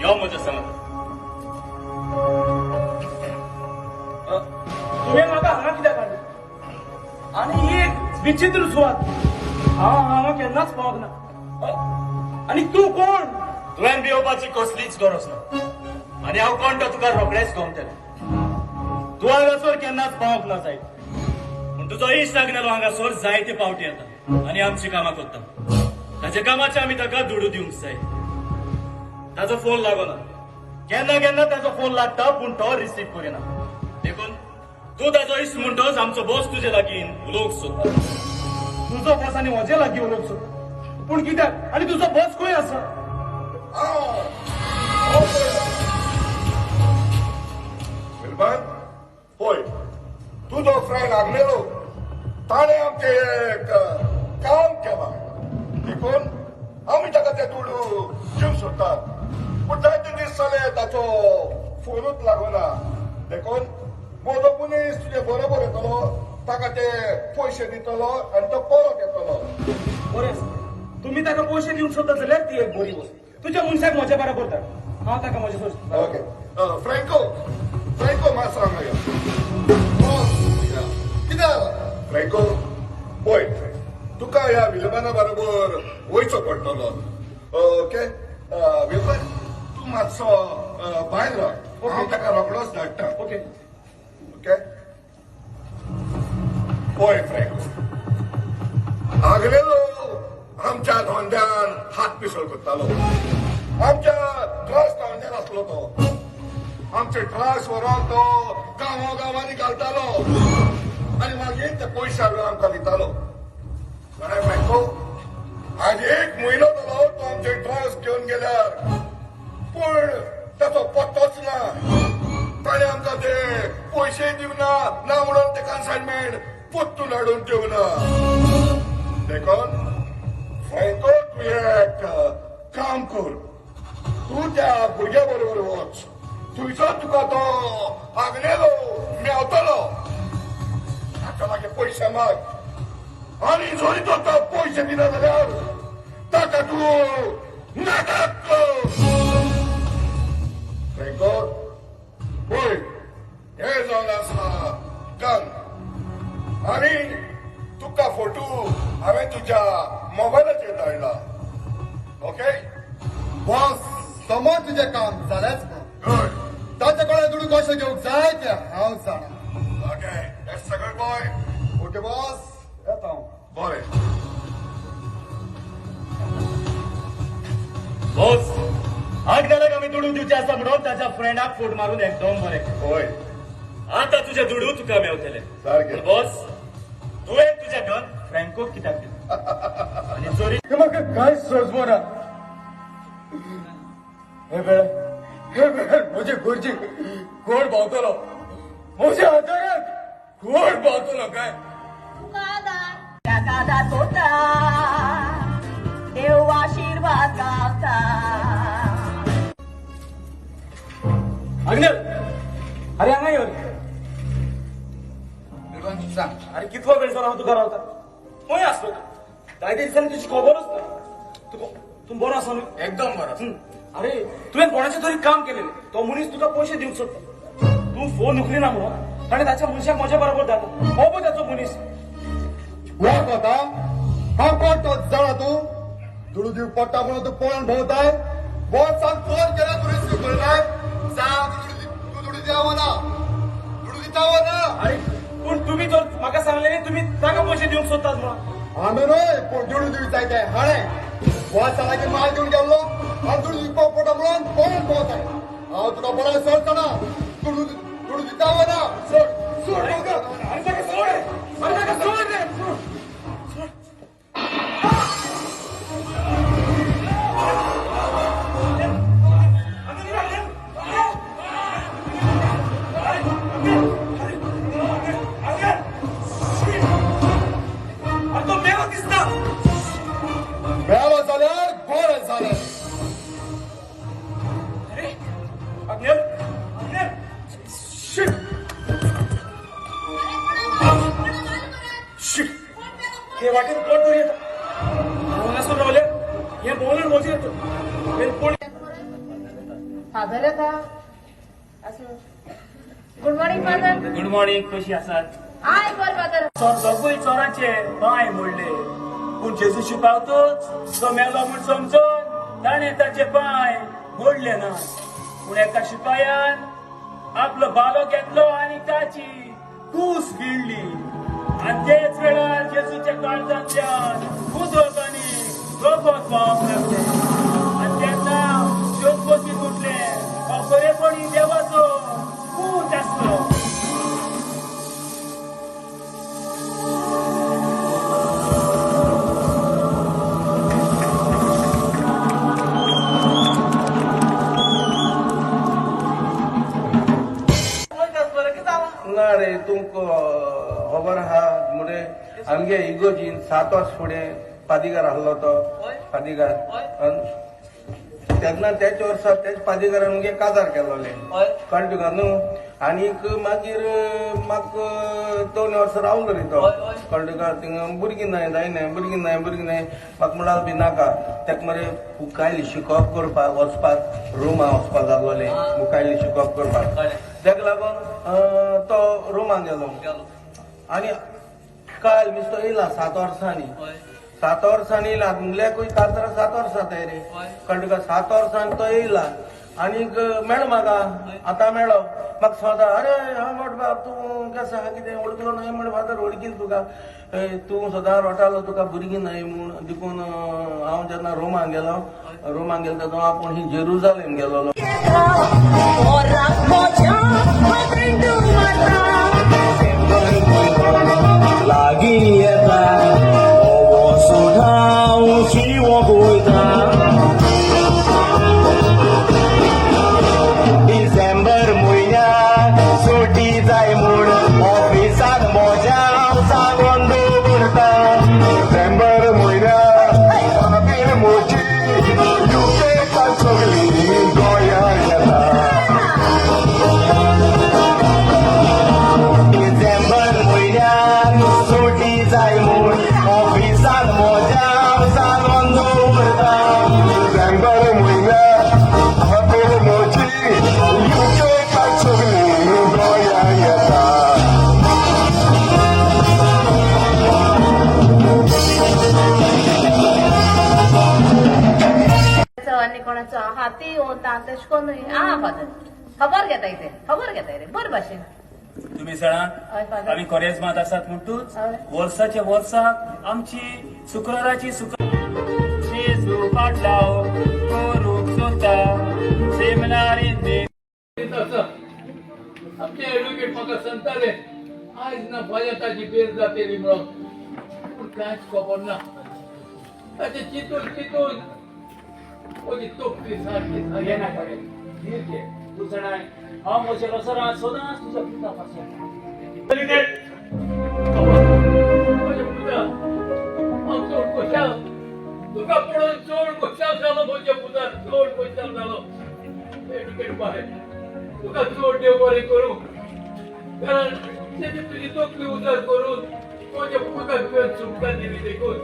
यो म्हज्या सांगात. तुवें म्हाका हांगा कित्याक हाडलें? आनी ही एक विचित्र सुवात. हांव हांगा केन्नाच पावंक ना. आनी तूं कोण? तुवें भियोवपाची कसलीच गरज ना आनी हांव कोण तो तुका रोखडेच गमतलें. तूं हांगासर केन्नाच पावंक ना जायत, पूण तुजो इश्ट आग्नेलो हांगासर जायते पावटी येता आनी आमची कामां करता. ताच्या कामाचे आमी ताका दुडू दिवंक जाय. ताजो फोन लागना. केन्ना केन्ना ताजो फोन लागता, पूण तो रिसीव करिना. देखून तूं ताजो इश्ट म्हणटच आमचो बॉस तुजे लागीं उलोवंक सोदता. तुजो बॉस आनी म्हजे लागीं उलोवंक सोदता, पूण कित्याक? आनी तुजो बॉस खंय आसा? विल्बन, पळय, तुजो फ्रेंड आग्नेलो, ताणें आमचें एक काम केलां, देखून आमी ताका ते दुडू दिवंक सोदतात. पूण जायते दीस जाले ताचो फोनूच लागना. देखून म्हजो मनीस तुजे बरोबर येतलो, ताका ते पयशे दितलो आनी तो परत येतलो. बरें आसा. तुमी ताका पयशे दिवंक सोदता जाल्यार ती एक बरी वस्त. तुज्या मनशाक म्हज्या बरोबर धाड. हांव ताका म्हजे सोदता. ओके. फ्रँको, फ्रँको, मातसो हांगा यो. बॉस, कितें जालां? फ्रँको, पळय, तुका ह्या विल्बना बरोबर वयचो पडटलो. ओके विल्बन, तूं मातसो भायर राव. हांव ताका रोखडोच धाडटा. ओके. ओके. पळय फ्रँको, आगलेलो आमच्या धंद्यान हात पिसळ करतालो. आमच्या ड्रग्स धंद्यान आसलो तो. आमचे ड्रग्स व्हरोन तो गांवा गांवांनी घालतालो आनी मागीर ते पयशे हाडून आमकां दितालो. अरे फ्रँको, आज एक म्हयनो जालो तो आमचे ड्रग्स घेवन गेल्यार, पूण ताचो पत्तोच ना. ताणें आमकां ते पयशे दिवना ना म्हणून ते कन्सायनमेंट पोत्तून हाडून दिवना. देखून फ्रँको, तूं एक काम कर. तूं त्या भुरग्या बरोबर वच. थंयसर तुका तो आग्नेलो मेवतलो. ताच्या लागीं पयशे माग आनी जरी तो पयशे दिना जाल्यार ताका तूं नाटक कर. फ्रँको, पळय, हे जावन आसा गन आनी तुका फोटो हांवें तुज्या मोबायलाचेर धाडला. ओके. बॉस, समज तुजें काम जालेंच ना. गुड. ताचे कडेन दुडू कशें घेवंक जाय तें हांव जाणा. Okay, that's a good boy. Okay boss, येता हांव. बरें. बॉस, आग्नेलाक आमी दुडू दिवचे आसा म्हणून ताच्या फ्रेंडाक फोट मारून एकदम बरें. होय. आता तुजे दुडू तुका मेवतले. सारकें. पूण बॉस, तुवें तुजें गन फ्रँकोक कित्याक दिलें? आनी जरी हे म्हाका कांयच सोजमना. हे वेळार, हे वेळार म्हजे गरजेक कोण पावतलो? म्हज्या आदाराक कोण पावतलो काय? तुका आदार ताका दाखोवता, देव आशीर्वाद गावता. आग्नेल, अरे हांगा यो रे. सांग. अरे, कितलो वेळ जालो हांव तुका रावता. खंय आसलो तूं? जायते दिसांनी तुजी खबरूच ना. तुका, तूं बरो आसा न्हय? एकदम बरो. अरे, तुवें कोणाचें तरी काम केलेलें. तो मनीस तुका पयशे दिवंक सोदता. तूं फोन उखलिना म्हणून ताणें ताच्या मनशाक म्हज्या बरोबर धाडला. हो पळय ताचो मनीस. वळख वता. हांव कोण तो जाणा तूं? दुडू दिवंक पडटा म्हणून तूं पळोवन भोंवताय. बॉसान फोन केला, तूं रिसीव करनाय. सांग, तूं दुडू दिता वो ना? दुडू दिता वो ना? अरे, पूण तुमी जर म्हाका सांगलें न्ही, तुमी ताका पयशे दिवंक सोदतात म्हणून. आमी न्हय, पूण दुडू दिवंक जाय ते हाणें. बॉसा लागीं माल दिवन गेल्लो आनी दुडू दिवपाक पडटा म्हणून पळोवन भोंवताय. हांव तुका बरो सोडचो ना. दुडू, दुडू दिता वो ना? सोड, सोड म्हाका. अरे, ताका सोड रे. अरे, ताका सोड रे. सोड. अरे, तो मेलो दिसता. मेलो जाल्यार बरें जालें. अरे अग्नेल, अग्नेल, शिट. शिट, हे वाटेन कोण तरी येता. हांव हांगासर रावले, हे भोंवल्यार वचूं येता. हे कोण? फादर येता. आसूं. Good morning father. Good morning. कशी आसात? I बर फादर. चोर दोगूय चोराचे पांय मोडले, पूण जेजूशी पावतोच तो मेलो म्हूण समजून ताणें ताचे पांय मोडले ना. पूण एका शिपायान आपलो बालो घेतलो आनी ताची कूस गिळ्ळी आनी तेच वेळार जेजूच्या काळजांतल्यान उदक आनी रगत व्हांवंक लागलें. आनी तेन्ना शोधपती उठले, हो खरेपणी देवाचो पूत आसलो. ना रे, तुमकां खबर आहा मुरे, आमगे इगोजीन 7 वर्स फुडें पादिगार आहलो तो पादिगार. तेन्ना त्याच वर्सा त्याच पादिगारान मुगे काजार केलोले, कळ्ळें तुका न्हू. आनीक मागीर म्हाका 2 वर्सां रावलो रे तो, कळ्ळें तुका. थिंगा भुरगीं नाय जायना, भुरगीं नाय, भुरगीं नाय. म्हाका म्हणटालो बी नाका तेका मरे मुखायली शिकोवप करपाक वचपाक रोमा वचपाक जालोलें, मुखायली शिकोवप करपाक. तेका लागून तो रोमाक गेलो आनी काल मिस्तो येयला 7 वर्सांनी. 7 वर्सांनी येयला म्हणल्याकूय काजरा 7 वर्सां जाताय रे, कळ्ळें तुका. 7 वर्सांनी तो येयला आनीक मेळो म्हाका, आतां मेळो म्हाका सांगता, अरे हा मोट बाब तूं केसो आहा, कितें वळखलो न्हय म्हण. फादर वळखील तुका, तूं सदां रोटालो तुका भुरगीं न्हय म्हूण. देखून हांव जेन्ना रोमाक गेलो, रोमाक गेलो तेन्ना आपूण ही जेरुजालेम गेलोलो. लागीं येता सुठाव शिवो वयता. डिसेंबर म्हयन्याक सुटी जाय म्हूण ऑफिसान म्हज्या सांगून दवरता. डिसेंबर म्हयन्याक बाबीर म्हजी युकेंतल्यान सगळीं गोंया येता. डिसेंबर म्हयन्याक सुटी जाय म्हूण ऑफिसान म्हज्या सांगून दवरता. डिसेंबर म्हयन्याक बाबीर म्हजी युकेंतल्यान सगळीं गोंया येता. आनी कोणाचो हाती वता तशें कोन्नूय. आं फादर, खबर घेताय ते, खबर घेताय रे बरे भाशेन. तुमी जाणा, हय फादर. आमी कोरेज्मांत आसात म्हणटूच हय. वर्साच्या वर्साक आमची शुक्राराची जेजू पाटलाव करूंक सोदता सेमिनारींत. आमचे एडवोकेट म्हाका सांगताले, आयज ना फाल्यां ताची बेल जातली म्हणून, पूण कांयच खबर ना. ताचें चिंतून चिंतून म्हजी तकली सारकी घे नाका रे, धीर घे. तूं जाणाय, हांव म्हज्या रोसरांत सदांच तुज्या पुता पासून. म्हज्या पुता, हांव चड खोशाल. तुका पळोवन चड खोशाल जालो म्हज्या पुता, चड खोशाल जालो. एडवोकेट बाय, तुका चड देव बरें करूं, कारण तेणी तुजी तकली उजार करून म्हज्या पुताक तुवें सुटका दिली देखून.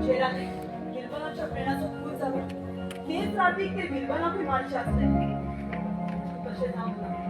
जे राती बिरबलाच्या प्रेणाचो खून जालो तेच रातीक ते बिरबलाकूय मारचे आसले. तशें जावंक ना.